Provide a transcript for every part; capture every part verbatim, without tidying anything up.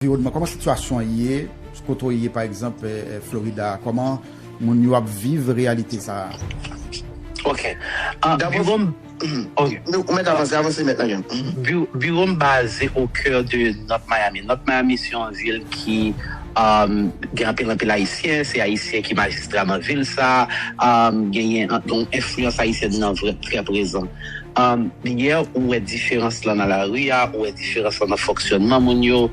anviwònman, kòman sitiyasyon an ye, kote w ye, pa egzanp, eh, eh, Florida, kòman moun yo ap viv reyalite sa a? Ok. Ah, D'abord, biwo m. Ok. Nou, ou mèt avanse, avanse mèt nan gen. Bi- Biwo m baze au cœur de North Miami. North Miami se yon vil ki um, gen anpil anpil Ayisyen. Se Ayisyen ki majistra nan vil sa. Um, genyen an- yon enfliyans ayisyèn nan vrè, trè prezan. Um, yè, ou wè diferans lan nan lari a, ou wè diferans lan nan fonksyònman moun yo.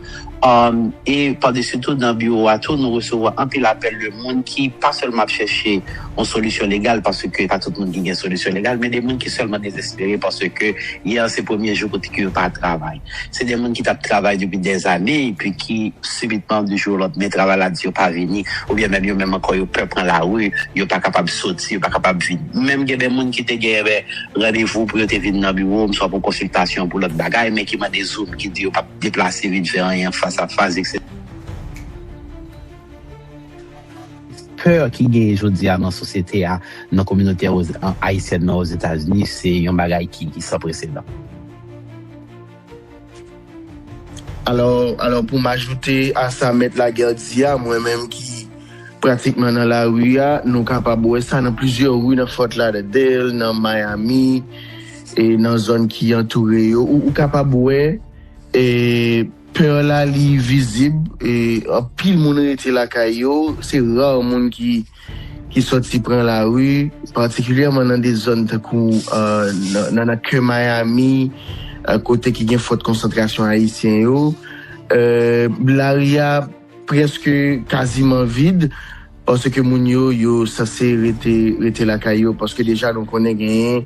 Um, e padesi tou, nan biwo a tou, nou resevwa anpil apèl de moun ki pa sèlman ap chèche yon solisyon legal, paske pa tout moun ki gen solisyon legal, men de moun ki sèlman dezespere paske yè se premye jou kote ke yo pa travay. Se de moun ki t ap travay depi dèzane, epi ki sibitman, de jou lòt, men travay la di yo pa vini, oubyen menm yo menm ankò, yo pè pran lari, yo pa kapab soti, yo pa kapab vini. Menm gen de moun ki te gen, ben, randevou pou yo te vin nan biwo m, swa pou konsiltasyon, pou lòt bagay, men ki mande Zoom, ki di yo p ap deplase vin fè anyen fas a fas, etsetera. Pè ki genyen jodi a nan sosyete a, nan kominote oz- an- ayisyèn nan Ozetazini, se yon bagay ki, ki san presedan. Alò, alò pou m ajoute a sa Mèt Laguerre di a, mwen menm ki pratikman nan lari a, nou kapab wè sa nan plizyè ri nan Fort Lauderdale, nan Miami, e nan zòn ki antoure yo. Ou, ou kapab wè e pè la li vizib, e anpil moun rete lakay yo, se ra moun ki ki sòti pran lari, patikilyèman nan de zòn tankou euh, nan, nan, nan kè Miami, euh, kote ki gen fòt konsantrasyon ayisyen yo. Euh, lari a prèske kaziman vid, paske moun yo, yo sanse rete, rete lakay yo, paske deja nou konnen genyen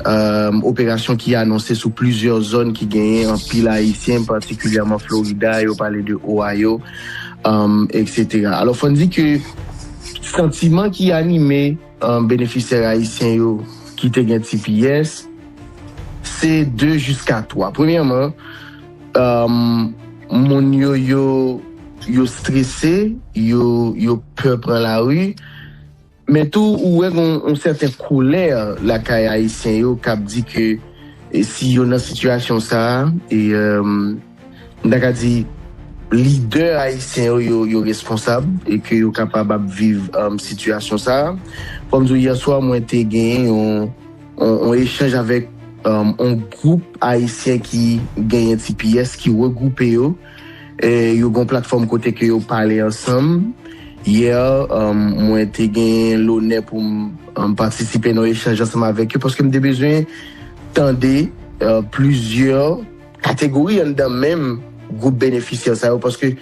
euh, operasyon ki anonse sou plizyè zòn ki genyen anpil Ayisyen, patikilyèman Florida, yo pale de Ohio, um, etsetera. Alò, fò n di ke santiman ki anime um, benefisyè ayisyen yo ki te gen T P S, se de jiska twa. Premyèman, um, moun yo, yo, yo strese, yo, yo pè pran lari, men tou, ou wè gon yon sèten kolè lakay ayisyen yo k ap di ke e si yo nan sitiyasyon sa a, e, um, m ta ka di lidè ayisyen yo, yo, yo responsab e ke yo kapab ap viv um, sitiyasyon sa a. Fò m di w, yè swa, mwen te genyen yon, yon, yon echanj avèk um, yon gwoup ayisyen ki genyen T P S, ki regwoupe yo. E, yo gen yon platfòm kote ke yo pale ansanm. Yè, um, mwen te gen lonè pou m um, patisipe nan echanj ansanm avèk yo, paske m te bezwen tande uh, plizyè kategori anndan menm gwoup benefisyè sa yo, paske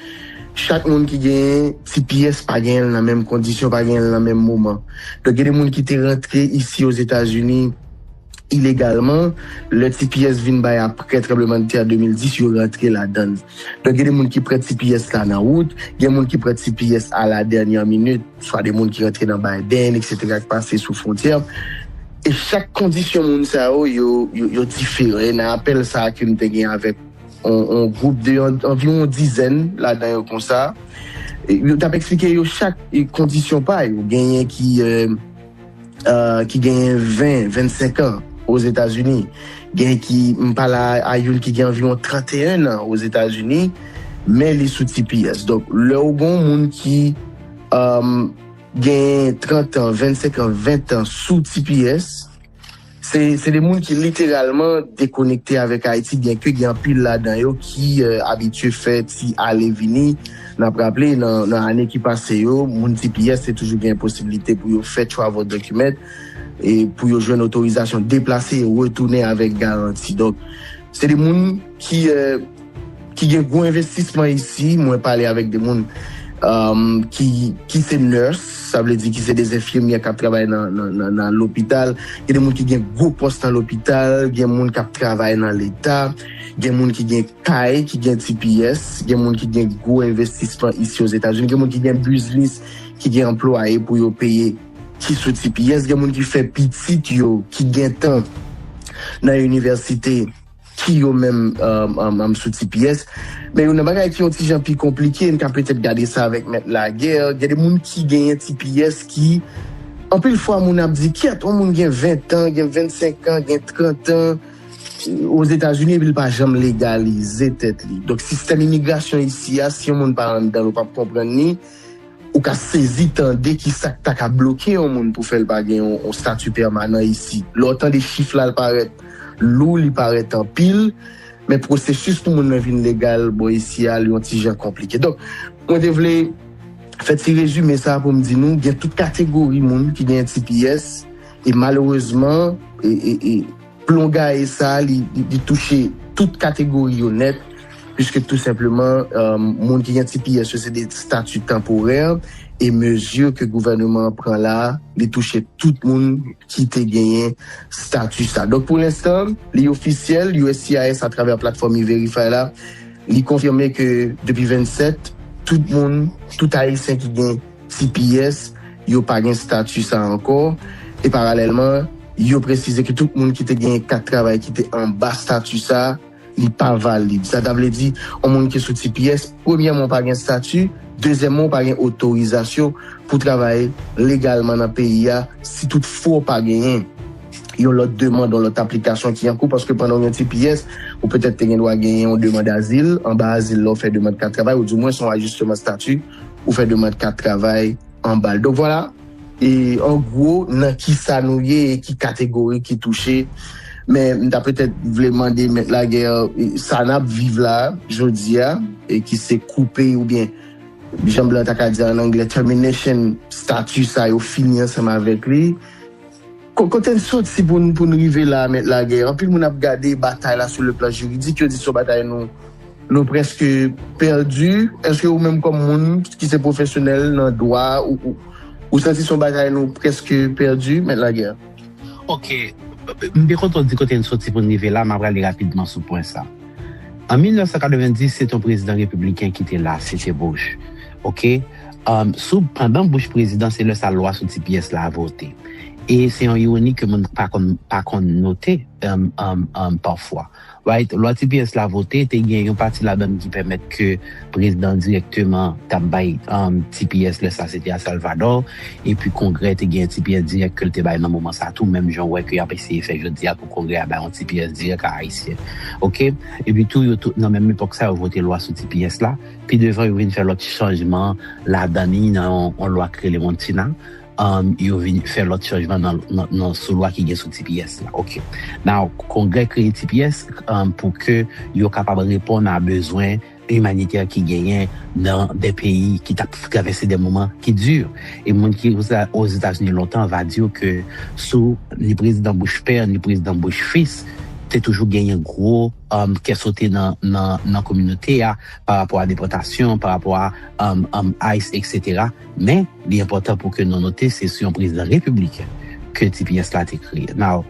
chak moun ki genyen T P S pa genyen l nan menm kondisyon, pa genyen l nan menm moman. Donk, gen de moun ki te rantre isi Ozetazini ilegalman, lè T P S vin bay aprè tranblemanntè de mil dis, yo rantre ladan l. Donk, gen de moun ki pran T P S la nan wout, gen moun ki pran T P S a la dènyè minit, swa de moun ki rantre nan Biden, etsetera, ki pase sou fwontyè. E chak kondisyon moun sa yo, yo, yo, yo diferan. E nan apèl sa a ke m te gen avèk yon, yon gwoup de an- anviwon yon dizèn ladan yo konsa, e yo t ap eksplike yo chak e kondisyon pa yo. Genyen ki, euh, euh, ki genyen ven, vennsenk an Ozetazini. Gen ki, m pale a, a youn ki gen anviwon trannteyen an Ozetazini, men li sou T P S. Donk, lè w gen yon moun ki um, gen trant an, vennsenk an, ven an sou T P S, se, se de moun ki literalman dekonekte avèk Ayiti, byenke gen anpil ladan yo ki euh, abitye fè ti ale vini. N ap raple, nan, nan ane ki pase yo, moun T P S te toujou gen posiblite pou yo fè travel document e pou yo jwenn otorizasyon deplase e retounen avèk garanti. Donk, se de moun ki, euh, ki gen gwo envestisman isi. Mwen pale avèk de moun um, ki, ki se nurse, sa vle di ki se de enfimyè k ap travay nan, nan, nan, nan lopital. Gen de moun ki gen gwo pòs nan lopital, gen moun k ap travay nan Leta, gen moun ki gen kay, ki gen T P S, gen moun ki gen gwo envestisman isi Ozetazini, gen moun ki gen biznis, ki gen anplwaye pou yo peye ki sou T P S, gen moun ki fè pitit yo, ki gen tan nan inivèsite, ki yo menm um, um, um, sou T P S. Men yo nan bagay ki yon ti jan pi konplike, n ka petèt gade sa avèk Mèt Lagè. Gen de moun ki genyen T P S ki, anpil fwa, moun ap di, kyèt, yon moun gen ven an, gen vennsenk an, gen trant an, Ozetazini, epi li pa janm legalize tèt li. Donk, sistèm imigrasyon isi a, si yon moun pa anndan l, ou p ap konprann li, ou ka sezi tande ki sa k ta ka bloke yon moun pou fè l pa gen yon, yon stati pèmanan isi. Lè w tande chif la, l parèt lou, li parèt anpil, men pwosesis pou moun nan vin legal bò isi a, li yon ti jan konplike. Donk, mwen te vle fè ti rezime sa pou m di nou, gen tout kategori moun ki gen T P S, e malerezman, e, e, e, plongaye sa, li, li, li touche tout kategori yo nèt, piske tou senpleman, euh, moun ki gen T P S yo, se de stati tanporè, e mezi ke gouvènman an pran la, li touche tout moun ki te genyen stati sa. Donk, pou lenstan, li ofisyèl, U S C I S atravè platfòm E-Verify la, li konfime ke depi vennsèt, tout moun, tout Ayisyen ki gen T P S, yo pa gen stati sa ankò. E paralèlman, yo presize ke tout moun ki te gen kat travay ki te anba stati sa, li pa valid. Sa ta vle di, yon moun ki sou T P S, premyèman, w pa gen stati, dezyèmman, w pa gen otorizasyon pou travay legalman nan peyi a, si toutfwa w pa genyen yon lòt demann, yon lòt aplikasyon ki an kou, paske pandan w gen T P S, ou petèt te gen dwa genyen yon demann azil, anba azil la, w fè demann kat travay, ou di mwens yon ajisteman stati, ou fè demann kat travay anba l. Donk, vwala, e, an gwo, nan ki sa nou ye e ki kategori ki touche. Men, m ta petèt vle mande Mèt Lagè, e, sa n ap viv la, jodi a, e ki se koupe oubyen, jan blan ta ka di an anglè, termination stati sa yo fini ansanm avèk li. Ko-, kote n soti pou n, pou n rive la, Mèt Lagè? Anpil moun ap gade batay la sou le plan jiridik, yo di se yon batay nou, nou prèske pèdi. Èske ou menm kòm moun ki se pwofesyonèl nan dwa, ou, ou, ou santi se yon batay nou prèske pèdi, Mèt Lagè? Ok. M te kontan di kote n soti pou n rive la, m ap rale rapidman sou pwen sa. An mil nèf san katrevenndis, se te yon prezidan repibliken ki te la, se te Bush. Ok? Um, sou, pandan Bush prezidan, se lè sa lwa sou T P S la vote. E se yon ironi ke moun pa konn, pa konn note, um, um, um, pafwa. Right? Lwa T P S la vote, te gen yon pati ladan l ki pèmèt ke prezidan dirèkteman t ap bay, um, T P S, lè sa se te a Salvador, epi Kongrè te gen T P S dirèk ke l te bay nan moman sa tou, menm jan w wè ke y ap eseye fè jodi a pou Kongrè a bay yon T P S dirèk a Ayisyen. Ok? Epi tou, yo tou, nan menm epòk sa, yo vote lwa sou T P S la. Pi devan, yo vin fè lòt chanjman ladan li nan yon, yon lwa ki rele Montina. Um, yo vin fè lòt chanjman nan, nan, nan sou lwa ki gen sou T P S la. Ok. Now, Kongrè kreye T P S, um, pou ke yo kapab reponn a bezwen imanitè ki genyen nan de peyi ki t ap travèse de moman ki di. E moun ki Ozetazini lontan va di w ke sou ni prezidan Bush pè, ni prezidan Bush fis, te toujou genyen gwo, um, kè sote nan, nan, nan kominote a, pa rapò a depòtasyon, pa rapò a, um, um, ice, et cetera. Men, li enpòtan pou ke nou note, se sou yon prezidan repibliken ke T P S la te kreye. Now,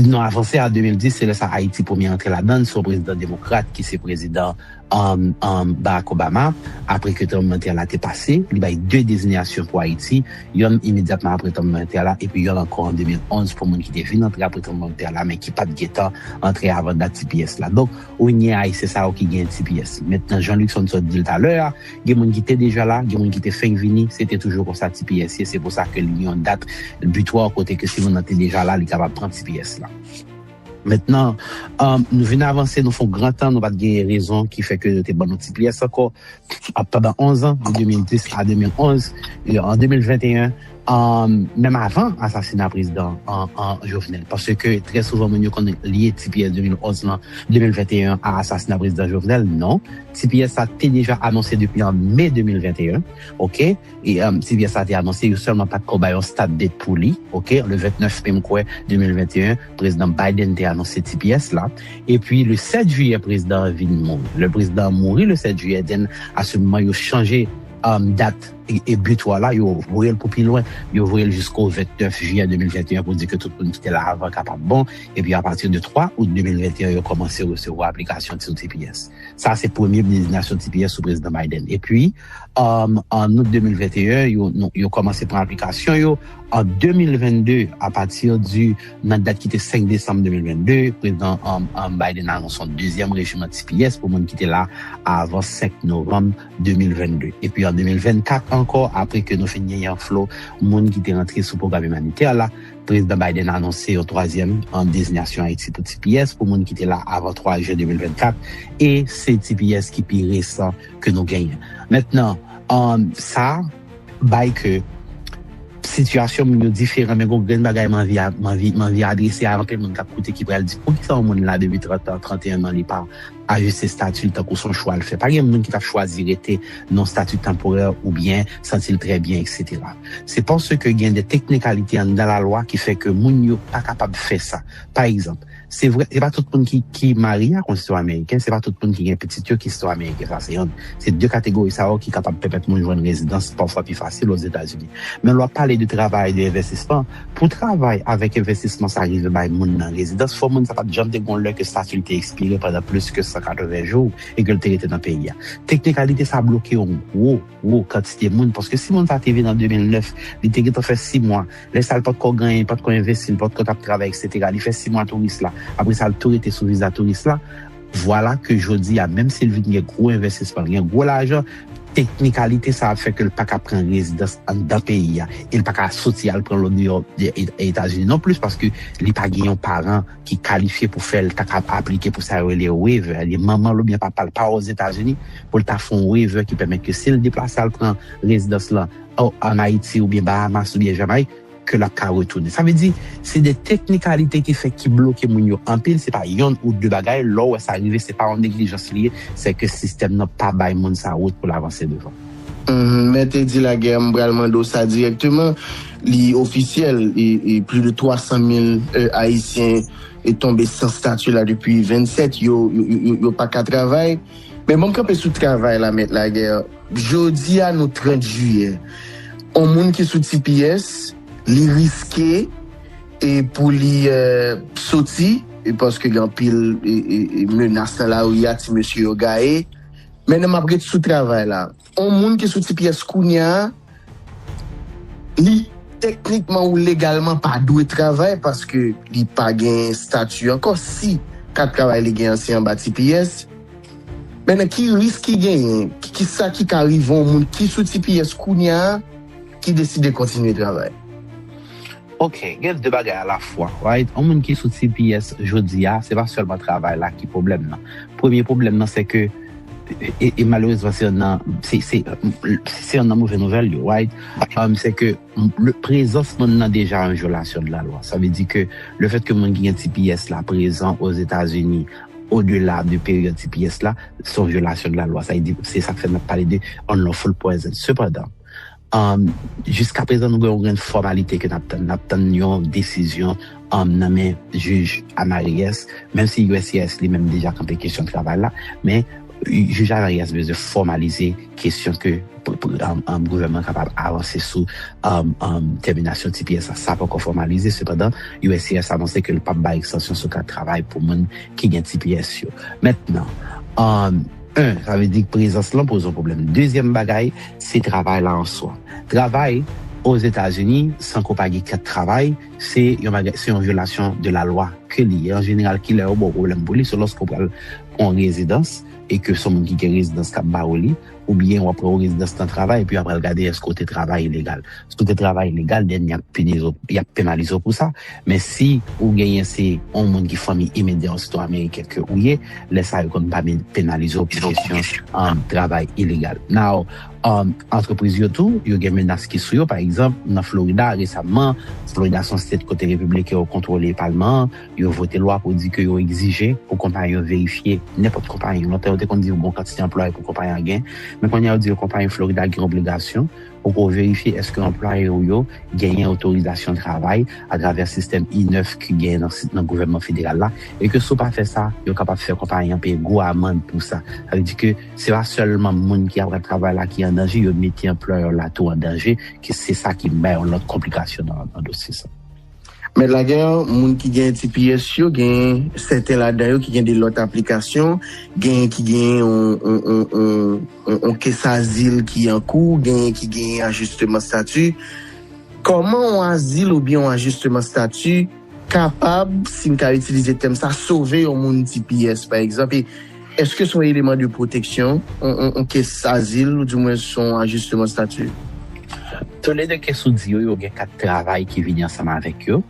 nou avanse a de mil dis, se lè sa Ayiti premye antre ladan l, se yon prezidan demokrat ki se prezidan, um, um, Barack Obama. Apre ke tranblemanntè la te pase, li bay de dezinyasyon pou Ayiti, yonn imedyatman apre tranblemanntè la, epi yonn ankò an de mil onz pou moun ki te vin antre apre tranblemanntè la, men ki pa t gentan antre avan dat T P S la. Donk, ou nye Ayisyen sa yo ki gen T P S. Mentnan, jan Luckson sot di l talè a, gen moun ki te deja la, gen moun ki te fenk vini, se te toujou konsa T P S ye, se pou sa ke li yon dat bitwa kote ke si moun nan te deja la, li kapab pran T P S la. Mentnan, um, nou vin avanse, nou fè yon gran tan, nou pa t gen rezon ki fè ke yo te ban nou T P S ankò. Ap pandan onz an, de de mil dis a de mil onz, e an de mil venteyen, um, menm avan asasina prezidan an, an Jovenel. Paske trè souvan, moun yo konn lye T P S de mil onz lan, de mil venteyen a asasina prezidan Jovenel. Non. T P S sa te deja anonse depi an me de mil venteyen. Ok? E, um, T P S sa te anonse, yo sèlman pa t ko bay yon start date pou li. Ok? Le vennèf me, m kwè, de mil venteyen, prezidan Biden te anonse T P S la. Epi, le sèt jiyè, prezidan an vin mouri. Lè prezidan an mouri le sèt jiyè, then, a se moman, yo chanje, um, dat e, e bitwa la, yo voye l pou pi lwen. Yo voye l jisko vennèf jiyè de mil venteyen pou di ke tout moun ki te la avan kapab bon. Epi, apati de twa out de mil venteyen, yo kòmanse resevwa aplikasyon sou T P S. Sa se premye dezinyasyon T P S sou prezidan Biden. Epi, um, an out de mil venteyen, yo, nou, yo kòmanse pran aplikasyon yo. An de mil vennde, apati di, nan dat ki te senk desanm de mil vennde, prezidan, um, um, Biden anonse yon dezyèm rejiman T P S pou moun ki te la avan senk novanm de mil vennde. Epi an de mil vennkat ankò, apre ke nou fin genyen yon flo moun ki te rantre sou pwogram imanitè la, Prezidan Biden anonse yon twazyèm, um, dezinyasyon Ayiti pou T P S, pou moun ki te la avan twa jen de mil vennkat, e se T P S ki pi resan ke nou genyen. Mentnan, um, sa bay ke sitiyasyon moun yo diferan, men gon grenn bagay m anvi a- m anvi, m anvi adrese a anpil moun k ap koute ki pral di, "Poukisa yon moun la depi trant an, tranteyen an, li pa ajiste stati l tankou se yon chwa l fè?" Pa gen moun ki t ap chwazi rete nan yon stati tanporè oubyen santi l trè byen, etsetera. Se paske gen de teknikalite anndan lalwa ki fè ke moun yo pa kapab fè sa. Pa egzanp, se vre, se pa tout moun ki, ki marye ak yon sitwayen ameriken, se pa tout moun ki gen pitit yo ki sitwayen ameriken. Sa se yonn. Se de kategori sa yo ki kapab pèmèt moun jwenn rezidans pafwa pi fasil Ozetazini. Men lè w ap pale de travay, de envestisman, pou travay avèk envestisman sa rive bay moun nan rezidans, fò moun sa pa t janm te gon lè ke stati l te ekspire pandan plis ke san katreven jou e ke l te rete nan peyi a. Teknikalite sa bloke yon gwo, gwo kantite moun, paske si moun sa te vin an de mil nèf, li te gentan fè sis mwa, lè sa l pa t ko genyen, li pa t ko envesti, li pa t ko t ap travay, etsetera. Li fè sis mwa touris la. Apre sa, l tou rete sou viza touris la. Vwala ke jodi a, menm si l vin gen gwo envestisman, gen gwo lajan, teknikalite sa ap fè ke l pa ka pran rezidans anndan peyi a. E l pa ka soti al pran l andeyò de E- Etazini non plis, paske li pa gen yon paran ki kalifye pou fè l ta ka aplike pou sa yo rele waiver. Li manman l oubyen papa l pa Ozetazini pou l ta fè yon waiver ki pèmèt ke si l deplase al pran rezidans lan an Ayiti oubyen Bahamas oubyen Jamayik, ke l ap ka retounen. Sa vle di, se de teknikalite ki fè ki bloke moun yo anpil, se pa yonn ou de bagay, lè w wè sa rive, se pa yon neglijans li ye, se ke sistèm nan pa bay moun sa wout pou l avanse devan. Mhm, Mèt Edi Lagè, m pral mande w sa dirèkteman. Li ofisyèl, e, e plis de twa san mil, e, Ayisyen e tonbe san stati la depi vennsèt. Yo, yo, yo, yo, yo pa ka travay. Men ban m kanpe sou travay la, Mèt Lagè. Jodi a, nou trant jiyè. On moun ki sou T P S, li riske e pou li e, soti, e paske gen anpil e, e, e menas nan lari a, ti mesye yo gaye. Men m ap ret sou travay la. On moun ki sou T P S kounye a, li teknikman ou legalman pa dwe travay paske li pa gen stati ankò. Si kat travay li gen an se anba T P S, men nan ki risk ki genyen? Ki, ki sa ki ka rive yon moun ki sou T P S kounye a ki deside kontinye travay? Ok, gen de bagay alafwa, right? Yon moun ki sou T P S jodi a, se pa sèlman travay la ki pwoblèm nan. Premye pwoblèm nan, se ke, e, e malerezman, se yon nan, se, se, se yon nan move nouvèl yo, right? Um, se ke le, prezans moun nan deja yon vyolasyon de la lwa. Sa vle di ke le fèt ke moun ki gen T P S la prezan Ozetazini odela de peryòd T P S la, se yon vyolasyon de la lwa. Sa vle di, se sa k fè n ap pale de unlawful presence. Sepandan, um, jiskaprezan, nou gen yon grenn fòmalite ke n ap tann. N ap tann yon desizyon, um, nan men jij Amarilles, menm si U S C I S li menm deja kanpe kesyon travay la, men jij Amarilles bezwen fòmalize kesyon ke pou, pou, um, um, gouvènman kapab avanse sou um, um, tèminasyon T P S la. Sa poko fòmalize, sepandan, U S C I S anonse ke l p ap bay ekstansyon sou kat travay pou moun ki gen T P S yo. Mentnan, um, en, sa vle di prezans lan poze yon pwoblèm. Dezyèm bagay, se travay la an swa. Travay Ozetazini, san ke w pa gen kat travay, se yon bagay, se yon vyolasyon de la lwa ke li ye. An jeneral, kilè yo ba w pwoblèm pou li, se lòske w pral pran yon rezidans e ke se yon moun ki gen rezidans k ap ba w li, oubyen w ap pran yon rezidans nan travay, epi yo pral gade èske w te travay ilegal. Si w te travay ilegal, then y ap pini w, y ap penalize w pou sa. Men si ou genyen se yon moun ki fanmi imedya yon sitwayen ameriken ke ou ye, lè sa yo konn pa men- penalize w pou kesyon, um, travay ilegal. Now, um, antrepriz yo tou, yo gen menas ki sou yo. Pa egzanp, nan Florida, resamman, Florida se yon state kote repibliken yo kontwole palman an, yo vote lwa pou di ke yo egzije pou konpayi yo verifye nenpòt konpayi. Lontan, yo te konn di yo gen yon kantite anplwaye pou konpayi an gen, men kounye a, yo di yo konpayi Florida gen obligasyon pou ke w verifye èske anplwaye w yo genyen otorizasyon travay atravè sistèm I nèf ki genyen nan, nan gouvènman federal la, e ke si w pa fè sa, yo kapab fè konpayi an peye gwo amann pou sa. Sa vle di ke se pa sèlman moun ki ap travay la ki an danje, yo mete anplwayè w la tou an danje, ke se sa ki bay yon lòt konplikasyon nan, nan dosye sa. Mèt Lagè, moun ki gen T P S yo, gen sèten ladan yo ki gen de lòt aplikasyon, gen ki gen yon, yon, yon, yon, yon, yon kes azil ki an kou, gen ki gen ajisteman stati. Kòman yon azil oubyen yon ajisteman stati kapab, si n ka itilize tèm sa, sove yon moun T P S, pa egzanp? E èske se yon eleman de pwoteksyon, yon, yon, yon kes azil, ou dimwen se yon ajisteman stati? Toulede kes ou di yo, yo gen kat travay ki vini ansanm avèk yo.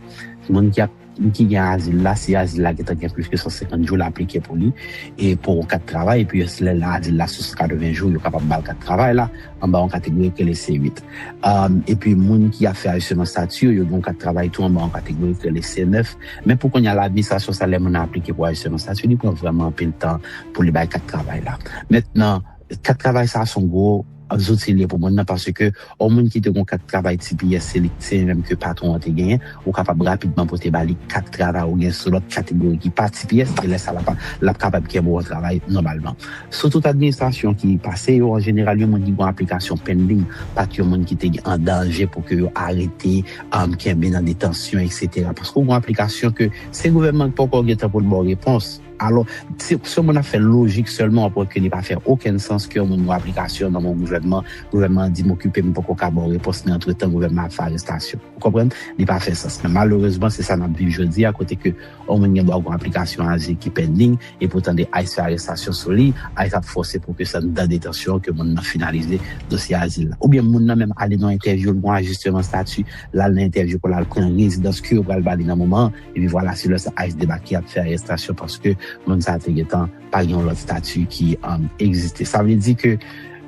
Moun ki ap ki gen azil la, si azil la gentan gen plis ke san senkant jou, l aplike pou li, e pou yon kat travay, epi lè azil la sou san katreven jou, yo kapab ba l kat travay la, anba yon kategori ki rele C uit. Um, epi moun ki ap fè ajisteman stati yo, yo gen yon kat travay tou anba yon kategori ki rele C nèf. Men pou kounye a la, administrasyon sa, lè moun nan aplike pou ajisteman stati, li pran vrèman anpil tan pou li bay kat travay la. Mentnan, kat travay sa, se yon gwo zouti li ye pou moun nan, paske yon moun ki te gen kat travay T P S, se li, se li menm ke patwon an te genyen, ou kapab rapidman pote ba li kat travay ou gen sou lòt kategori ki pa T P S, e lè sa l ap, l ap kapab kenbe yon travay nòmalman. Sou tout administrasyon ki pase yo, an jeneral, yon moun ki gen yon aplikasyon pending, pa t yon moun ki te an danje pou ke yo arete, um, kenbe nan detansyon, et cetera. Paske w gen yon aplikasyon ke se gouvènman ki poko gentan pou l ba w repons. Alò, si, si yon moun ap fè lojik sèlman, w ap wè ke li pa fè okenn sans ke yon moun gen aplikasyon nan men gouvènman, gouvènman an di m okipe, m poko ka ba w repons, men antretan gouvènman ap fè arestasyon. Ou konprann? Li pa fè sans. Men malerezman, se sa n ap viv jodi a, kote ke yon moun gen dwa gen aplikasyon azil ki pending, e poutan de ICE fè arestasyon sou li, ICE ap fòse pou ke se anndan detansyon ke moun nan finalize dosye azil la. Oubyen moun nan menm ale nan entèvyou, l gen ajisteman stati, l al nan entèvyou pou l al pran rezidans ke yo pral ba li nan moman an, epi vwala, se lè sa ICE debake, ap fè arestasyon paske moun sa te gentan pa gen yon lòt stati ki, um, egziste. Sa vle di ke,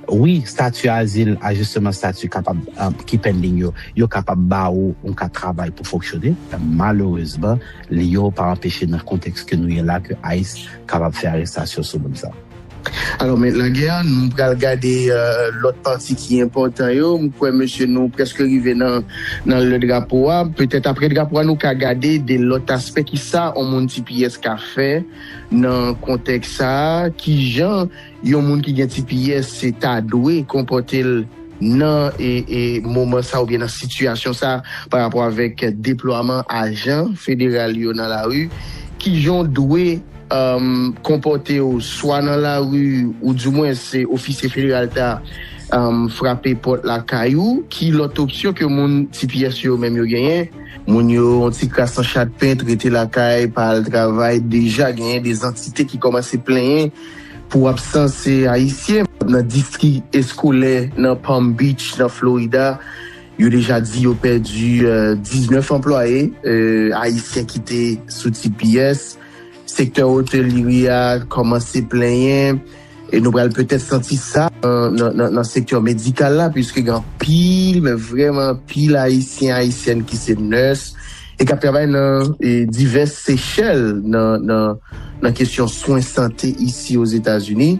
wi, stati azil, ajisteman stati kapab, um, ki pending yo, yo kapab ba ou yon kat travay pou fonksyone. Malerezman, li yo pa anpeche nan kontèks ke nou ye la ke ICE kapab fè arestasyon sou moun sa. Alò, men, Laguerre, nou pral gade, euh, lòt pati ki enpòtan yo. M kwè, mesye, nou prèske rive nan, nan lè drapo a. Petèt apre drapo a, nou ka gade de lòt aspè ki sa yon moun T P S ka fè nan kontèks sa a, kijan yon moun ki gen T P S se ta dwe konpòte l nan, e, e, moman sa oubyen nan sitiyasyon sa pa rapò avèk deplwaman ajan federal yo nan lari, kijan w dwe, um, konpòte w swa nan lari ou di mwen se ofisye federal ta, um, frape pòt lakay ou, ki lòt opsyon ke moun T P S yo menm yo genyen? Moun yo yon ti kras nan chat pent, rete lakay, pa al travay, deja genyen de zantite ki kòmanse plenyen pou absans Ayisyen. Nan distri eskolè nan Palm Beach, nan Florida, yo deja di yo pèdi, euh, diznèf anplwaye, euh, Ayisyen ki te sou T P S. Sektè otelri a kòmanse plenyen. E nou pral petèt santi sa nan, nan, nan, nan sektè medikal la, piske gen anpil, men vrèman anpil Ayisyen, Ayisyèn ki se nès e k ap travay nan, e, divès Seychèl nan, nan, nan kesyon swen sante isi Ozetazini.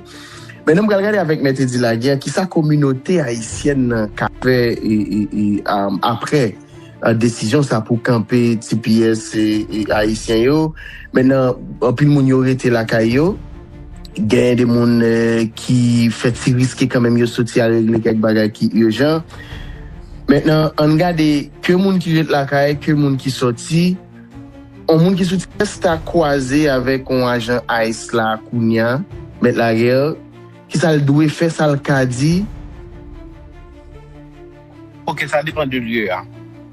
Men nou pral gade avèk Mèt Eddy Laguerre kisa kominote ayisyèn nan ka fè, e, e, e, um, apre, uh, desizyon sa pou kanpe T P S, e, e, ayisyen yo. Mentnan, anpil moun yo rete lakay yo. Gen de moun, eh, ki fè ti riske kanmenm yo soti al regle kèk bagay ki ijan. Mentnan, ann gade ke moun ki ret lakay, ke moun ki soti. On moun ki sou T P S ta kwaze avèk on ajan ICE la kounya, Mèt Laguerre, kisa l dwe fè, sa l ka di? Ok, sa depann de lye a.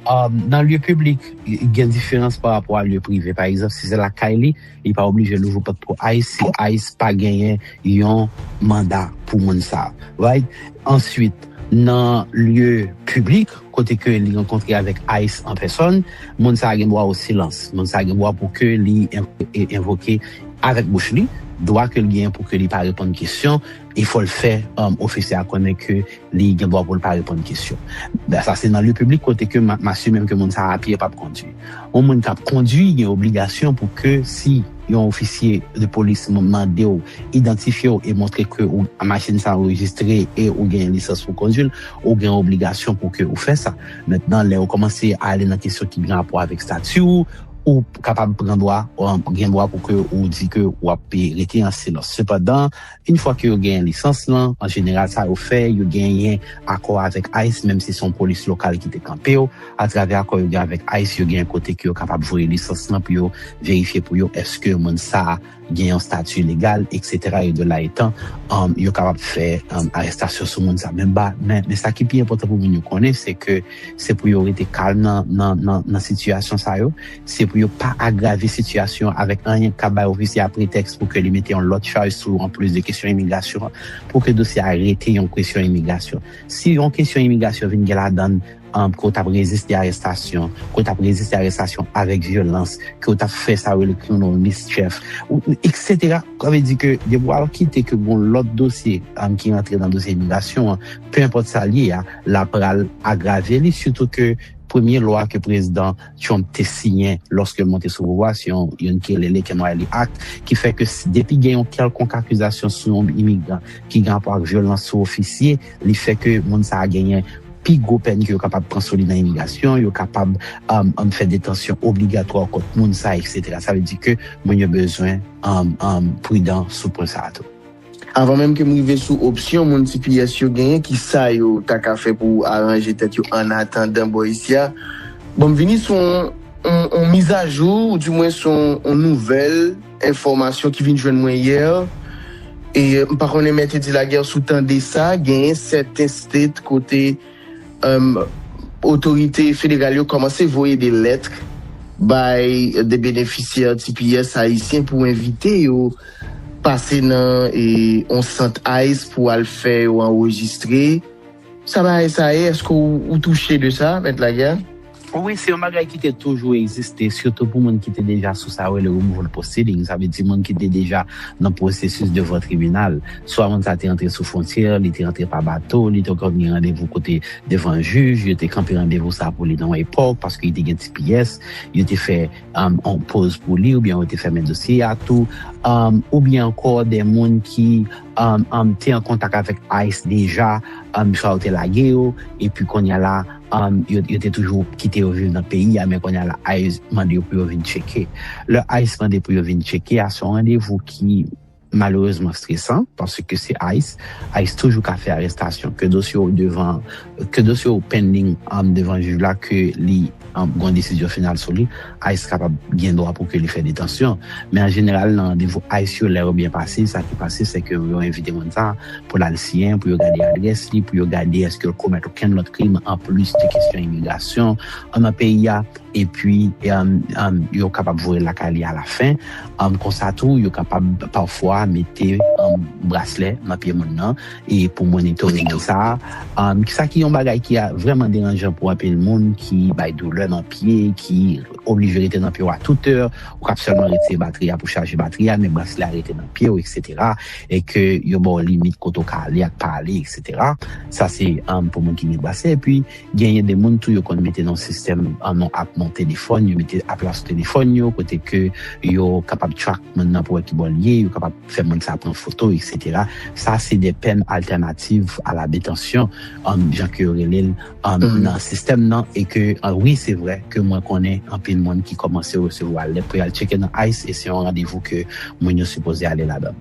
Um, nan lye piblik, gen diferans pa rapò a lye prive. Pa egzanp, si se lakay li, li pa oblije louvri pòt pou ICE si ICE pa genyen yon manda pou moun sa. Right? Answit, nan lye piblik, kote ke li rankontre avèk ICE an pèsòn, moun sa gen dwa o silans. Moun sa gen dwa pou ke li en-, e-, envoke avèk bouch li, dwa ke l genyen pou ke li pa reponn kesyon, e fò l fè, um, ofisye a konnen ke li gen dwa pou l pa reponn kesyon. Sa se nan lye piblik kote ke m, m asime ke moun sa a pye p ap kondui. Yon moun k ap kondui gen obligasyon pou ke si yon ofisye de polis m-, mande w idantifye w e montre ke ou, machin sa anrejistre e ou gen lisans pou kondui l, ou gen obligasyon pou ke ou fè sa. Mentnan, lè ou kòmanse ale nan kesyon ki gen rapò avèk estati w, ou kapab pran dwa, ou gen dwa pou ke ou di ke w ap rete an silans. Sepandan, yon fwa ke yo genyen lisans lan, an jeneral, sa yo fè, yo genyen akò avèk ICE, menm si se yon polis lokal ki te kanpe yo. Atravè akò yo gen avèk ICE, yo genyen kote ke yo kapab voye lisans lan pou yo verifye pou yo èske moun sa a gen yon estati legal, et cetera. E de la etan, um, yo kapab fè, um, arestasyon sou moun sa. Men ba, men, men sa ki pi enpòtan pou moun yo konnen, se ke se pou yo rete kalm nan, nan, nan, nan sitiyasyon sa yo. Se pou yo pa agrave sitiyasyon an avèk anyen k ap bay ofisye a pretèks pou ke li mete yon lòt chaj sou ou anplis de kesyon imigrasyon an, pou ke dosye a rete yon kesyon imigrasyon. Si yon kesyon imigrasyon vin gen ladan l, um, ke w t ap reziste arestasyon, ke w t ap reziste arestasyon avèk vyolans, ke w t ap fè sa yo rele criminal mischief, ou- etsetera. Sa vle di ke depi w al kite ke gon lòt dosye, um, ki rantre nan dosye imigrasyon an, pe enpòt sa l ye a, l ap pral agrave li, sitou ke premye lwa ke prezidan Trump te siyen lòske l monte sou pouvwa, se yon, youn ki rele Laken Riley Act, ki fè ke si- depi gen yon kèlkonk akizasyon sou yon imigran ki gen rapò ak vyolans sou ofisye, li fè ke moun sa a genyen pi gwo pèn ke yo kapab pran sou li nan imigrasyon, yo kapab um, um, fè detansyon obligatwa kont moun sa, etsetera. Sa vle di ke moun yo bezwen um, um, pridan sou pwen sa a tou. Avan menm ke m rive sou opsyon moun T P S yo genyen, ki sa yo ta ka fè pou aranje tèt yo an atandan bò isi a? Bon, m vini sou yon, yon, yon mizajou, ou dimwen sou yon, yon nouvèl enfòmasyon ki vin jwenn mwen yè. E m pa konnen Mèt Edi Lagè, si w tande sa, genyen sèten state kote um, otorite federal yo kòmanse voye de lèt bay de benefisyè T P S ayisyen pou envite yo pase nan e, yon sant ice pou al fè yo anrejistre. Sa bagay sa ye, èske w, ou touche de sa, Mèt Lagè? Wi, se yon bagay ki te toujou egziste, sitou pou moun ki te deja sou sa yo rele removal proceeding, sa vle di moun ki te deja nan pwosesis devan tribinal. Swa moun sa te rantre sou fwontyè, li te rantre pa bato, li te konn gen randevou kote devan jij, yo te kanpe randevou sa pou li nan yon epòk, paske li te gen T P S, yo te fè um, yon poz pou li, oubyen yo te fèmen dosye a tou, um, oubyen ankò de moun ki um, um, te an kontak avèk ice deja, um, swa yo te lage yo, epi kounye a la, um, yo, yo te toujou kite yo viv nan peyi a, men kounye a la, ice mande yo pou yo vin tcheke. Lè ice mande pou yo vin tcheke a, se yon randevou ki malerezman stresan, paske se ice. ice toujou ka fè arestasyon. Ke dosye w devan, ke dosye w pending um, devan jij la, ke li um, gon desizyon final sou li, ice kapab gen dwa pou ke li fè detansyon. Men an jeneral, nan randevou ice yo, lè yo byen pase, sa ki pase, se ke yo envite moun sa pou l al siyen, pou yo gade adrès li, pou yo gade èske l komèt okenn lòt krim anplis de kesyon imigrasyon an nan peyi a. Epi, um, um, yo kapab voye l lakay li alafen. Um, konsa tou, yo kapab pafwa mete um, braslè nan pye moun nan e pou monitoring sa. Um, sa ki yon bagay ki a- vrèman deranjan pou anpil moun ki bay doulè nan pye, ki oblije rete nan pye w a tout è, ou kab sèlman retire batri a pou chaje batri a, men braslè a rete nan pye w, etsetera. E ke yo ba w limit kote w ka ale ak pa ale, etsetera. Sa se um, pou moun ki gen braslè. Epi, genyen de moun tou yo konn mete nan sistèm, an nan app nan telefòn, yo mete app la sou telefòn yo, kote ke yo kapab track moun nan pou wè ki bò l ye, yo kapab fè moun sa pran foto, etsetera. Sa se de pèn altènativ a la detansyon, um, jan ke yo rele l, um, nan sistèm nan, e ke, uh, wi, se vre ke mwen konnen anpil moun ki kòmanse resevwa lèt pou y al tcheke nan ice, e se yon randevou ke moun yo sipoze ale ladan.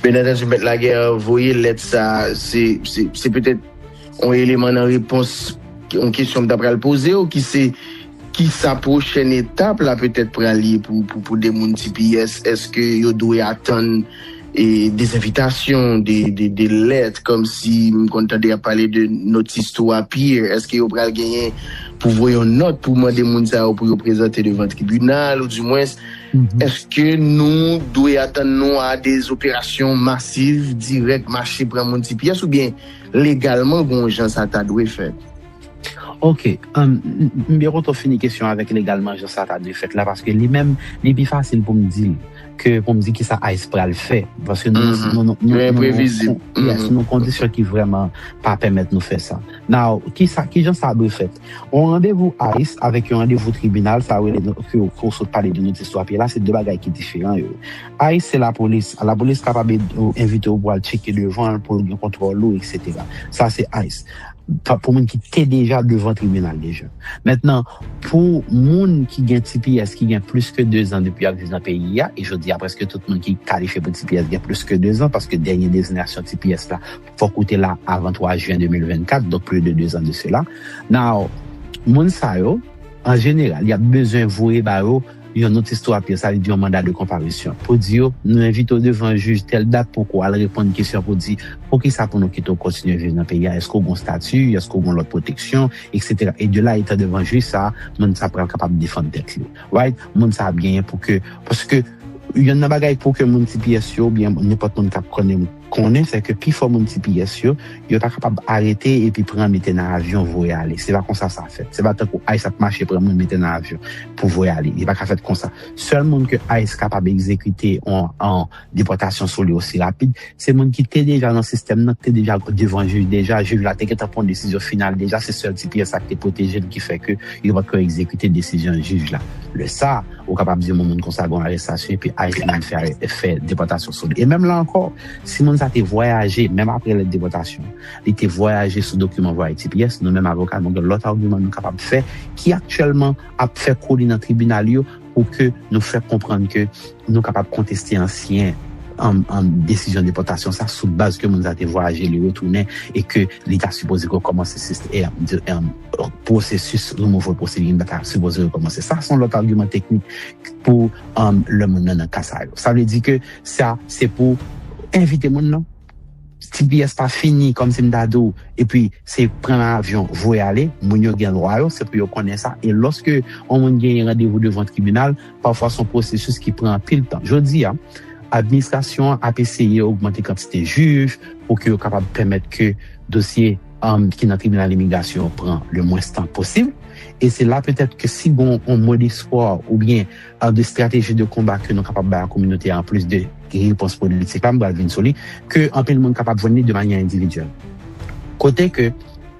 Byen antandi, Mèt Lagè voye lèt sa, se, se, se petèt yon eleman nan repons yon kesyon m ta pral poze w, ki se, ki sa pwochèn etap la petèt pral ye pou, pou, pou de moun T P S? Èske yo dwe atann e, de envitasyon, de, de, de lèt, kòmsi m konn tande y ap pale de notice to appear? Èske yo pral genyen pou voye yon nòt pou mande moun sa yo pou yo prezante devan tribinal, ou dimwens, èske nou dwe atann nou a de operasyon masiv, dirèk, mache pran moun T P S, oubyen legalman, gon jan sa ta dwe fèt? Ok, um, m byen kontan w fini kesyon avèk legalman jan sa ta dwe fèt la, paske li menm, li pi fasil pou m di l ke pou m di kisa ice pral fè, paske nou, nou, nou, nou, nou, nou, yes, nou kondisyon ki vrèman pa pèmèt nou fè sa. Now, kisa, kijan sa dwe fèt? Yon randevou ice avèk yon randevou tribinal, sa rele ke, ke w sot pale de notice to appear la, se de bagay ki diferan yo. ice se lapolis. Lapolis kapab ed- ou, envite w pou al tcheke devan l, pou l gen kontwòl ou, etsetera. Sa se ice. Pa- pou moun ki te deja devan tribinal deja. Mentnan, pou moun ki gen T P S ki gen plis ke dezan depi y ap viv nan peyi a, e jodi a prèske tout moun ki kalifye pou T P S gen plis ke dezan, paske dènye dezinyasyon T P S la, fòk ou te la avan twa jen de mil vennkat, donk plis de dezan de sela. Now, moun sa yo, an jeneral, y ap bezwen voye ba yo yon notis tou apil, sa vle di yon manda de konparisyon. Pou di yo, nou envite w devan jij tèl dat pou ke w al reponn kesyon pou di, poukisa pou nou kite w kontinye viv nan peyi a? Èske w gen yon estati? Èske w gen yon lòt pwoteksyon? Etsetera. E de la, etan devan jij sa, moun sa pral kapab defann tèt li. Right? Moun sa ap genyen pou ke, paske, yonn nan bagay pou ke moun T P S yo, oubyen nenpòt moun k ap konnen, konnen, se ke pifò moun T P S yo, yo pa kapab arete epi pran mete nan avyon voye ale. Se pa konsa sa fèt. Se pa tankou ICE ap mache pran moun mete nan avyon pou voye ale. Li pa ka fèt konsa. Sèl moun ke ICE kapab egzekite an, an depòtasyon sou li osi rapid, se moun ki te deja nan sistèm nan, ki te deja devan jij deja, jij la te gentan pran desizyon final deja, se sèl T P S la ki te pwoteje l ki fè ke yo pa t ka egzekite desizyon jij la. Lè sa, ou kapab di yon moun konsa gen yon arestasyon epi ICE menm fè, fè depòtasyon sou li. E menm la ankò, si moun sa te vwayaje, menm apre lèt depòtasyon, li te vwayaje sou dokiman vwaye T P S, nou menm avoka, nou gen lòt agiman nou kapab fè ki aktyèlman ap fè kou li nan tribinal yo pou ke nou fè konprann ke nou kapab konteste ansyen an, an desizyon depòtasyon sa sou baz ke moun sa te vwayaje, li retounen e ke li ta sipoze rekòmanse sis-, e, e, pwosesis removal proceeding ta sipoze rekòmanse. Sa se yon lòt agiman teknik pou, um, lè moun nan nan ka sa yo. Sa vle di ke sa se pou envite moun nan. T P S pa fini, kòmsi m ta di w, epi se pran avyon, voye ale, moun yo gen dwa yo, se pou yo konnen sa. E lòske yon moun genyen randevou devan tribinal, pafwa se yon pwosesis ki pran anpil tan. Jodi a, administrasyon an ap eseye ogmante kantite jij pou ke yo kapab pèmèt ke dosye, um, ki nan tribinal imigrasyon pran le mwens tan posib. E se la petèt ke si gon yon mo despwa oubyen, uh, de strateji de konba ke nou kapab bay a kominote a, anplis de repons politik la, m pral vin sou li, ke anpil moun kapab jwenn li de manyè endividyèl. Kote ke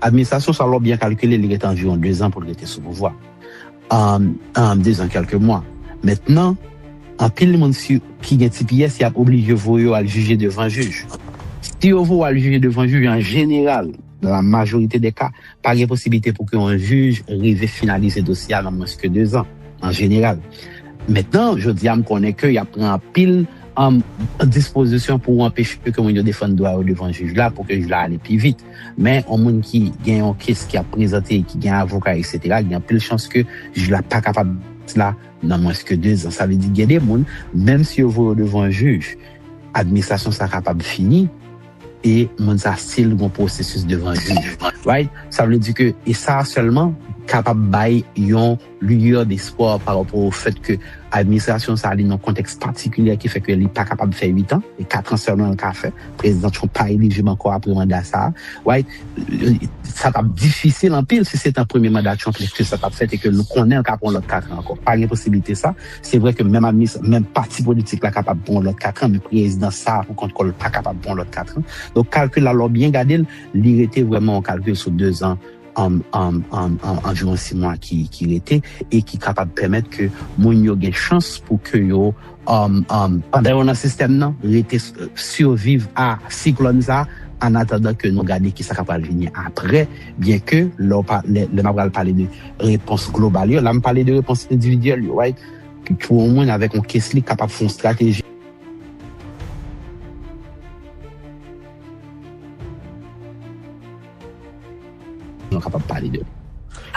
administrasyon sa, lè w byen kalkile, li rete anviwon de zan pou l rete sou pouvwa. Um, um, de zan, kèlke mwa. Mentnan, anpil moun si, ki gen T P S, y ap oblije voye yo al jije devan jij. Si yo voye w al jije devan jij, an jeneral, nan la majorite de ka, pa gen posiblite pou ke yon jij rive finalize dosye a nan mwens ke de zan, an jeneral. Mentnan, jodi a, m konnen ke y ap pran anpil, um, dispozisyon pou anpeche ke moun yo defann dwa yo devan jij la, pou ke jij la ale pi vit. Men, yon moun ki gen yon kes ki ap prezante, ki gen avoka, etsetera, gen anpil chans ke jij la pa kapab la nan mwens ke de zan. Sa vle di, gen de moun, menm si yo voye yo devan jij, administrasyon sa kapab fini, e moun sa still gon pwosesis devan jij. Right? Sa vle di ke, e sa sèlman kapab bay yon liyè despwa pa rapò o fèt ke administrasyon sa li nan kontèks patikilyè ki fè ke li pa kapab fè uit an, e kat an sèlman l ka fè. Prezidan Trump pa elijib ankò apre manda sa. Right? Sa t ap difisil anpil si se te premye manda Trump ke sa t ap fèt e ke nou konnen l ka pran lòt kat an ankò. Pa gen posiblite sa. Se vre ke menm admis-, menm pati politik la kapab pran lòt kat an, men prezidan sa a pou kont kò l pa kapab pran lòt kat an. Donk, kalkil la, lè w byen gade l, li rete vrèman yon kalkil sou de zan, um, um, um, um, anviwon sis mwa ki, ki rete e ki kapab pèmèt ke moun yo gen chans pou ke yo, um, um, pandan yo nan sistèm nan, rete s-, siviv a siklòn sa, an atandan ke nou gade ki sa k ap pral vini apre, byen ke lè w pa-, lè, lè m ap pral pale de repons global yo, la m pale de repons endividyèl yo, right? Pou yon moun avèk yon kes li kapab fè yon estrateji. Nou kapab pale de.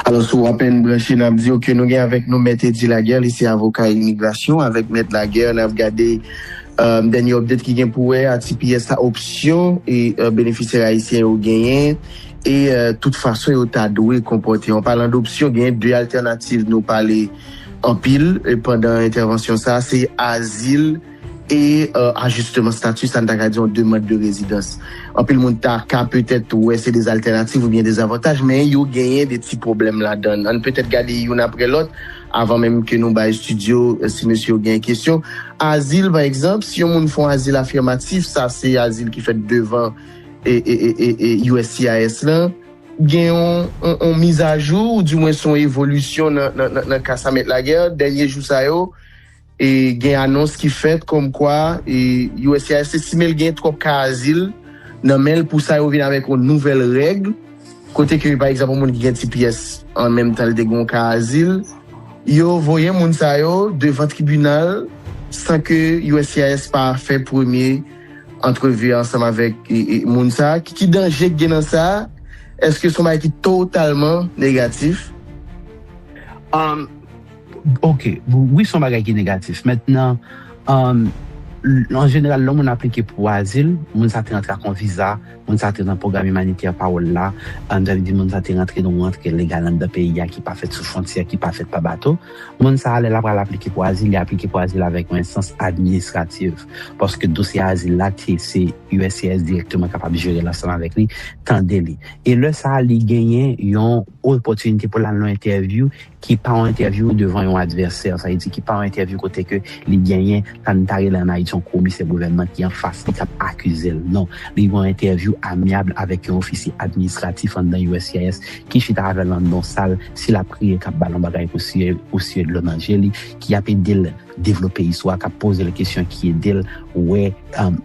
Alò, si w apèn branche, n ap di w ke nou gen avèk nou Mèt Eddy Laguerre, li se avoka imigrasyon. Avèk Mèt Laguerre, n ap gade, euh, dènye update ki gen pou wè a T P S sa, opsyon e, euh, benefisyè ayisyen yo genyen, e, euh, tout fason yo ta dwe konpòte. An palan dopsyon, genyen de altènativ nou pale anpil, e, pandan entèvansyon sa, se azil e, euh, ajisteman stati, sa n ta ka di yon demann de rezidans. Anpil moun ta ka petèt wè se de altènativ oubyen de zavantaj, men yo genyen de ti pwoblèm ladan l. Ann petèt gade youn apre lòt, avan menm ke nou bay estidyo, euh, si mesye yo gen kesyon. Azil, pa egzanp, si yon moun fè yon azil afimatif, sa se azil ki fèt devan, e, e, e, e, e U S C I S lan, gen yon, yon, yon mizajou, oudimwen se yon evolisyon nan, nan, nan, nan ka sa Mèt Laguerre, dènye jou sa yo, e gen anons ki fèt kòmkwa, e U S C I S estime l gen twòp ka azil nan men l, pou sa yo vin avèk yon nouvèl règ, kote ke, pa egzanp, yon moun ki gen T P S an menm tan l te gen yon ka azil, yo voye moun sa yo devan tribinal san ke U S C I S pa fè premye antrevi ansanm avèk, e, e, moun sa. Ki, ki danje k gen nan sa? Èske se yon bagay ki totalman negatif? Um, Ok, wi, se yon bagay ki negatif. Mentnan, um, an jeneral, lè yon moun aplike pou azil, moun sa te rantre ak yon viza, moun sa te nan pwogram imanitè pa w la, um, sa vle di moun sa te rantre nan yon rantre legal anndan peyi a ki pa fèt sou fwontyè, ki pa fèt pa bato. Moun sa a, lè l ap pral aplike pou azil, li aplike pou azil avèk yon enstans administrativ, paske dosye azil la, te, se U S C I S dirèkteman kapab jere l ansanm avèk li, tande li. E lè sa a, li genyen yon opòtinite pou l al nan entèvyou ki pa yon entèvyou devan yon advèsè, sa vle di ki pa yon entèvyou kote ke li genyen, sa n ta rele ann Ayiti yon komisè gouvènman ki anfas li k ap akize l. Non, li yon entèvyou amyab avèk yon ofisye administratif anndan U S C I S ki chita avè l anndan yon sal, si l ap kriye, k ap ba l yon bagay pou siye, pou siye dlo nan je li, ki ap ede l devlope istwa, k ap poze l kesyon, ki ede l wè, um,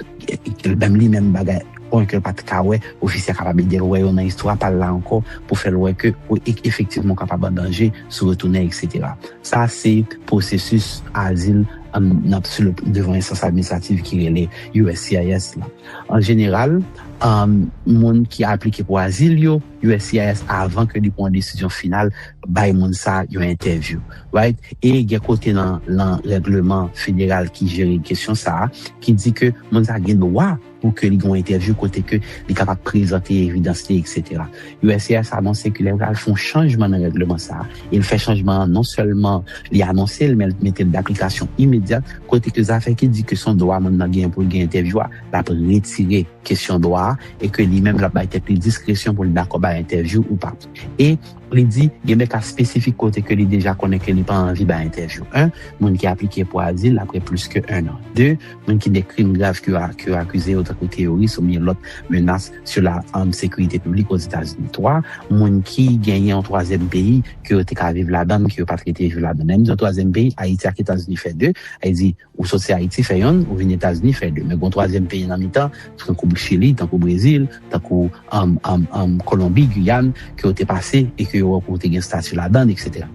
menm li menm bagay, pwen ke l pa t ka wè, ofisye a kapab ede l wè yo nan istwa pa l la ankò, pou fè l wè ke ou e-, efektivman w kapab an danje si w retounen, et cetera. Sa se pwosesis azil, um, nan, sou le, devan enstans administratif ki rele U S C I S la. An jeneral, um, moun ki aplike pou azil yo, U S C I S, avan ke li pran yon desizyon final, bay moun sa yon entèvyou, right? E gen kote nan, nan règleman federal ki jere kesyon sa a, ki di ke moun sa gen dwa pou ke li gen yon entèvyou kote ke li kapab prezante evidans li, et cetera. U S C I S anonse ke li pral fè yon chanjman nan règleman sa a. E l fè chanjman an, non sèlman li anonse l, men l mete l d aplikasyon imedyat, kote ke zafè ki di ke se yon dwa moun nan genyen pou l gen entèvyou a, l ap retire kesyon dwa a, e ke li menm l ap bay tèt li diskresyon pou l dakò bay entèvyou ou pa. E li di, gen de ka espesifik kote ke li deja konnen ke li pa anvi bay entèvyou. En, moun ki aplike pou azil apre plis ke en an. De, moun ki gen krim grav ke yo a-, ke yo akize yo, tankou teyoris oubyen lòt menas sou la, um, sekirite piblik Ozetazini. Twa, moun ki genyen yon twazyèm peyi ke yo te ka viv ladan l, ke yo pa t rete viv ladan l. Lè m di yon twazyèm peyi, Ayiti ak Etazini fè de, sa vle di, ou soti Ayiti fè yonn, ou vin Etazini fè de. Men gen yon twazyèm peyi nan mitan, tankou Chili, tankou Brezil, tankou, um, um, um, Kolonbi, Giyàn, ke yo te pase e ke yo wè ke w te gen estati ladan l, et cetera.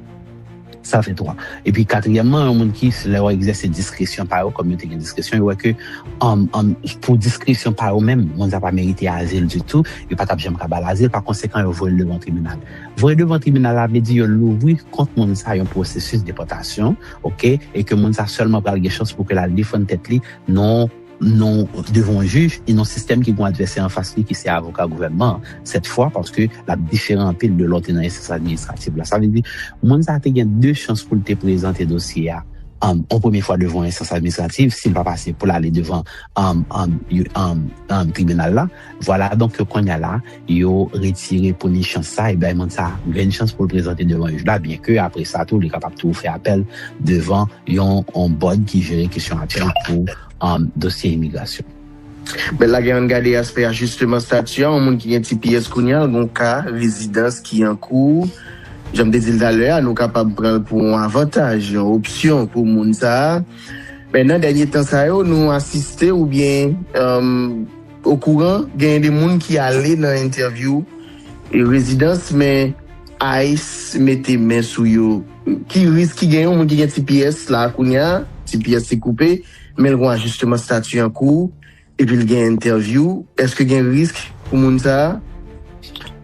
Sa fè twa. Epi katriyèmman, yon moun ki, lè yo egzèse diskresyon pa yo, kòm yo te gen diskresyon, yo wè ke, um, um, pou diskresyon pa yo menm, moun sa pa merite azil ditou, yo pa t ap janm ka ba l azil, pa konsekan, yo voye l devan tribinal. Voye devan tribinal la vle di yo louvri kont moun sa yon pwosesis depòtasyon, ok, e ke moun sa sèlman pral gen chans pou ke l al defann tèt li nan, nan, devan yon jij, e nan sistèm ki gen yon advèsè anfas li ki se avoka gouvènman an, sèt fwa, paske l ap diferan anpil de lè w te nan enstans administratif la. Sa vle di, moun sa te gen de chans pou l te prezante dosye a, um, yon premye fwa devan yon enstans administratif, si l pa pase pou l ale devan, um, um, yu-, um, um, tribinal la. Vwala, donk, kounye a la, yo retire pou li chans sa, e bay moun sa grenn chans pou l prezante devan jij la, byen ke apre sa tou, li kapab toujou fè apèl devan yon, yon bòd ki jere kesyon apèl pou, um, dosye imigrasyon. Mèt Laguerre, ann gade aspè ajisteman stati a, yon moun ki gen T P S kounye a, gon ka rezidans ki an kou. Jan m te di l talè a, nou kapab pran l pou yon avantaj, yon opsyon pou moun sa a. Men nan dènye tan sa yo, nou asiste oubyen, um, okouran, genyen de moun ki ale nan entèvyou, e, rezidans, men ICE mete men sou yo. Ki risk ki gen yon moun ki gen T P S la kounye a, T P S li koupe, men l gen yon ajisteman stati an kou, epi l gen entèvyou, èske gen risk pou moun sa a?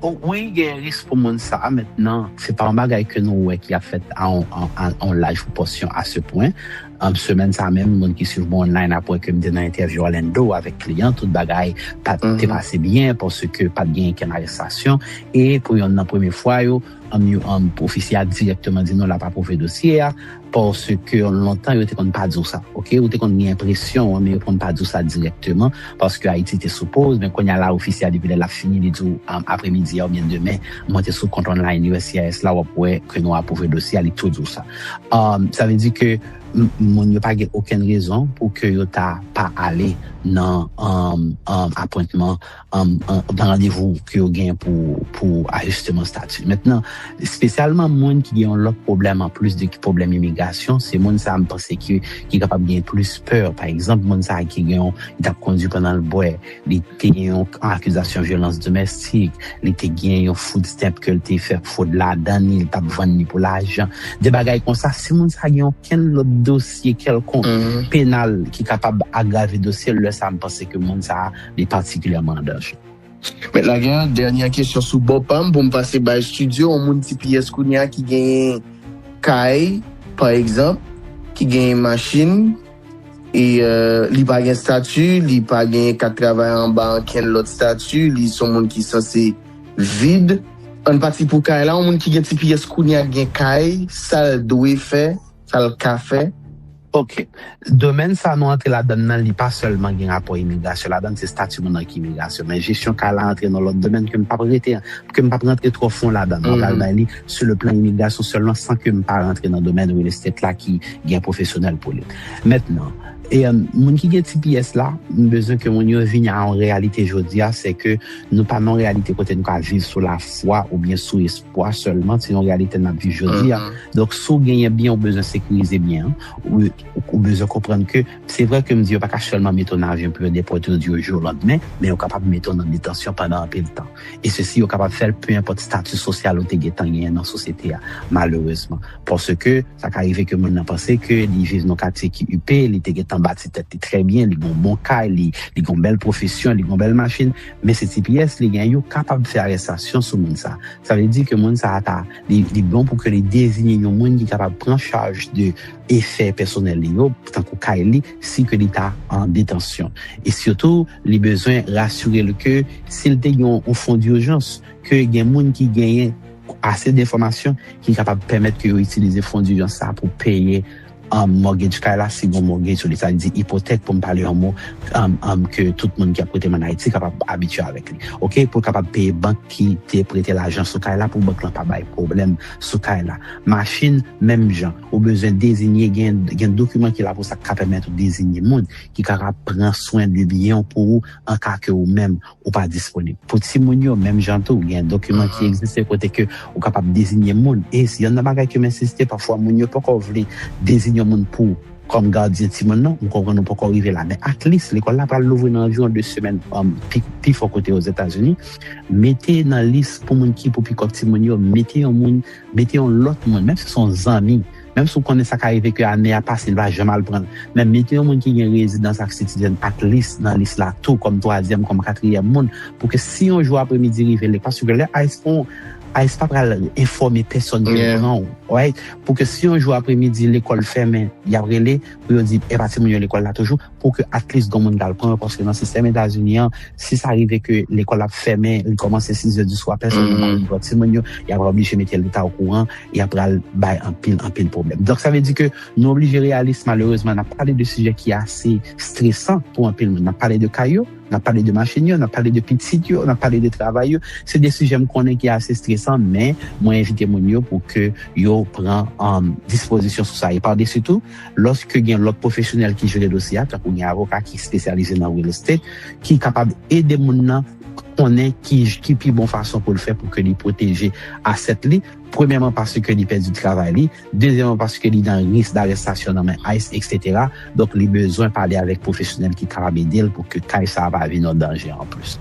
O, wi, gen risk pou moun sa a. Mentnan, se pa yon bagay ke nou wè ki ap fèt a yon, a, a yon laj pwopòsyon a se pwen. An, semèn sa a menm, moun ki swiv mwen online ap wè ke m te nan entèvyou Orlando avèk kliyan, tout bagay pa t, te pase byen, paske pa t gen okenn arestasyon. E pou yonn nan premye fwa yo, an, yo, an, ofisye a dirèkteman di non, l ap apwouve dosye a, paske lontan yo te konn pa di w sa, ok? Ou te konn gen enpresyon an, men yo te konn pa di w sa dirèkteman, paske Ayiti te sou poz, men kounye a la, ofisye a, depi lè l ap fini, li di w, um, apremidi a oubyen demen, monte sou kont online U S C I S la, w ap wè ke nou apwouve dosye a, li tou di w sa. Um, sa vle di ke m-, moun yo pa gen okenn rezon pou ke yo ta pa ale nan, um, um, apwentman, um, um, nan randevou ke yo gen pou, pou ajisteman stati. Mentnan, espesyalman moun ki gen yon lòt pwoblèm anplis de pwoblèm imigrasyon, se moun sa a m panse ki, ki kapab gen plis pè. Pa egzanp, moun sa a ki gen yon, li t ap kondui pandan l bwè, li te gen yon akizasyon vyolans domèstik, li te gen yon food stamp ke l te fè fwod ladan li, li t ap vann li pou lajan. De bagay konsa, si moun sa gen okenn lòt dosye kèlkonk penal ki kapab agrave dosye l, lè sa a, m panse ke moun sa a, li patikilyèman an danje. Mèt Laguerre, dènye kesyon sou bò pa m pou m pase bay estidyo. Yon moun T P S kounye a ki genyen kay, pa egzanp, ki genyen machin, e euh, li pa gen estati, li pa gen kat travay anba ankenn lòt estati, li se yon moun ki sanse vid. Ann pati pou kay la, yon moun ki gen T P S kounye a gen kay, sa l dwe fè, sa l ka fè. Ok. Domèn sa nou antre ladan l nan, li pa sèlman gen rapò imigrasyon ladan l, se estati moun nan ki imigrasyon. Men jesyon kay la antre nan lòt domèn ke m p ap rete, ke m p ap rantre twò fon ladan l. Mwen pral bay li sou le plan imigrasyon sèlman san ke m pa rantre nan domèn real estate la ki gen pwofesyonèl pou li. Mentnan, e, euh, moun ki gen T P S la, m bezwen ke moun yo vini a yon reyalite jodi a, se ke nou pa nan yon reyalite kote nou ka viv sou lafwa oubyen sou espwa sèlman, se yon reyalite n ap viv jodi a. Donk, si w genyen byen, ou bezwen sekirize byen an, ou, ou bezwen konprann ke se vre ke m di yo pa ka sèlman mete w nan avyon pou yo depòte w di yo jou landmen, men yo kapab mete w nan detansyon pandan anpil tan. E sesi yo kapab fè l pe enpòt estati sosyal ou te gentan genyen nan sosyete a, malerezman. Paske sa ka rive ke moun nan panse ke li viv nan katye ki ipe, li te gentan bati tèt li trè byen, li gon bon kay, li, li gon bèl pwofesyon, li gon bèl machin, men se T P S li gen, yo kapab fè arestasyon sou moun sa. Sa vle di ke moun sa a ta, li, li bon pou ke li deziye yon moun ki kapab pran chaj de efè pèsonèl li yo, tankou kay li, si ke li ta an detansyon. E sitou, li bezwen rasire l ke si l te gen yon, yon fon dijans, ke gen moun ki genyen ase denfòmasyon ki kapab pèmèt ke yo itilize fon dijans sa pou peye um, mortgage kay la, si gon mortgage sou li, sa vle di ipotèk, pou m pale yon mo um, um, ke tout moun ki ap prete m ann Ayiti kapab abitye avèk li. Ok, pou l kapab peye bank ki te prete lajan sou kay la, pou bank lan pa bay pwoblèm sou kay la. Machin, menm jan, ou bezwen deziye, gen, gen dokiman ki la pou sa, k ka pèmèt ou deziye moun ki kapab pran swen de byen w pou ou, an ka ke ou menm ou pa disponib. Pou timoun yo, menm jan tou, gen dokiman ki egziste kote ke ou kapab deziye moun. E si yonn nan bagay ke m ensiste, pafwa moun yo poko vle deziye yon moun pou kòm gadyen timoun nan, m konprann ou poko rive la. Men at least, lekòl la pral louvri nan anviwon de semèn, um, pi, pi fò kote Ozetazini. Mete nan lis pou moun ki pou pikòp timoun yo, mete yon moun, mete yon lòt moun, menm si se yon zanmi, menm si w konnen sa ka rive ke ane a pase, li pa janm al pran l. Men mete yon moun ki gen rezidans ak citizen at least nan lis la tou, kòm twazyèm, kòm katriyèm moun, pou ke si yon jou apremidi rive, lè, paske lè ICE pran w, ICE pa pral enfòme pèsòn ke l pran w, right? Pou ke si yon jou apremidi lekòl fèmen, y ap rele pou yo di, epa timoun yo lekòl la toujou, pou ke at least gon moun k al pran yo, paske nan sistèm Etazini an, si sa rive ke lekòl ap fèmen, li kòmanse sizè di swa, pèsòn pa pran timoun yo, y ap oblije mete Leta okouran, y ap pral bay anpil, anpil pwoblèm. Donk, sa vle di ke nou oblije reyalis, malerezman, n ap pale de sijè ki ase stresan pou anpil moun. N ap pale de kay yo, n ap pale de machin yo, n ap pale de pitit yo, n ap pale de travay yo. Se de sijè m konnen ki ase stresan, men mwen envite moun yo pou ke yo pran um, dispozisyon sou sa. E padesi tou, lòske gen lòt pwofesyonèl ki jere dosye a, tankou gen avoka ki espesyalize nan real estate, ki kapab ede moun nan konnen ki, ki pi bon fason pou l fè pou ke li pwoteje asèt li. Premyèman, paske li pèdi travay li. Dezyèmman, paske li nan risk darestasyon nan men ICE, etsetera. Donk, li bezwen pale avèk pwofesyonèl ki kapab ede l pou ke kay sa a pa vin yon danje anplis.